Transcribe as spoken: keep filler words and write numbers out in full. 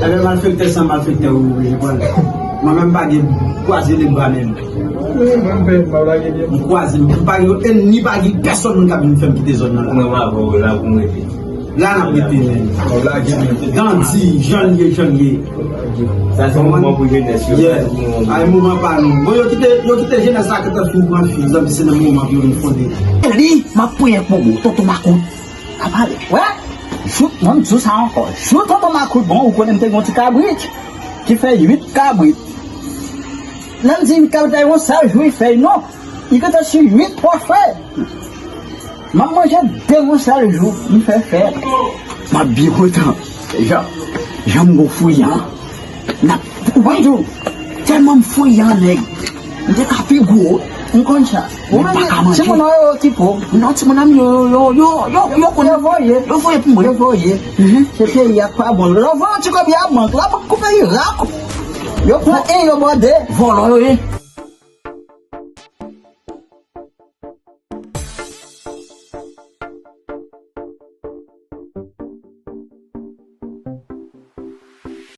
Ebyen, malfektè san malfektè, wi, wi, wi, wi. Mwen menm pa gen kwaze lebra menm. Mwen menm pa lage byen. M kwaze, m pa gen enmi, pa gen pèsonn moun k ap vin fè m kite zòn nan la. Mwen avè w la pou m rete. La n ap rete menm. Gandi, jan l ye, jan l ye. Sa se moman pou jenès yo. Yeah. Ay, moman pa nou. Bon, yo kite, yo kite jenès la ki te sou pran fi, zanmi, se nan moman pou yo vin fonde. Li, m ap priye pou ou, tonton Makout. Pa pale. Wè? Jouk, mwen m di w sa ankò. Jou tonton Makout bon, ou konnen m te gen yon ti kabrit ki fè uit kabrit. Lè m di uit kabrit la, yon sèl jou li fè non. Li gentan sou uit pòfè. M ap manje de yon sèl jou, m fè fèt. M ap byen kontan. Jan, jan m gon fouyan. N ap, ou konn di w, tèlman m fouyan, nèg. M te ka pi gwo. M konn sa. Ou menm, timoun nan yo okipe w. Non, timoun nan yo, yo, yo, yo, yo, yo konn. Yo voye. Yo voye pou mwen. Yo voye. Mhm. Se peyi a k pa bon. Lè w voye yon ti kòb a bank la, bank koupe Irak. Yo pran en, yo bòde. Vòlò yo ye.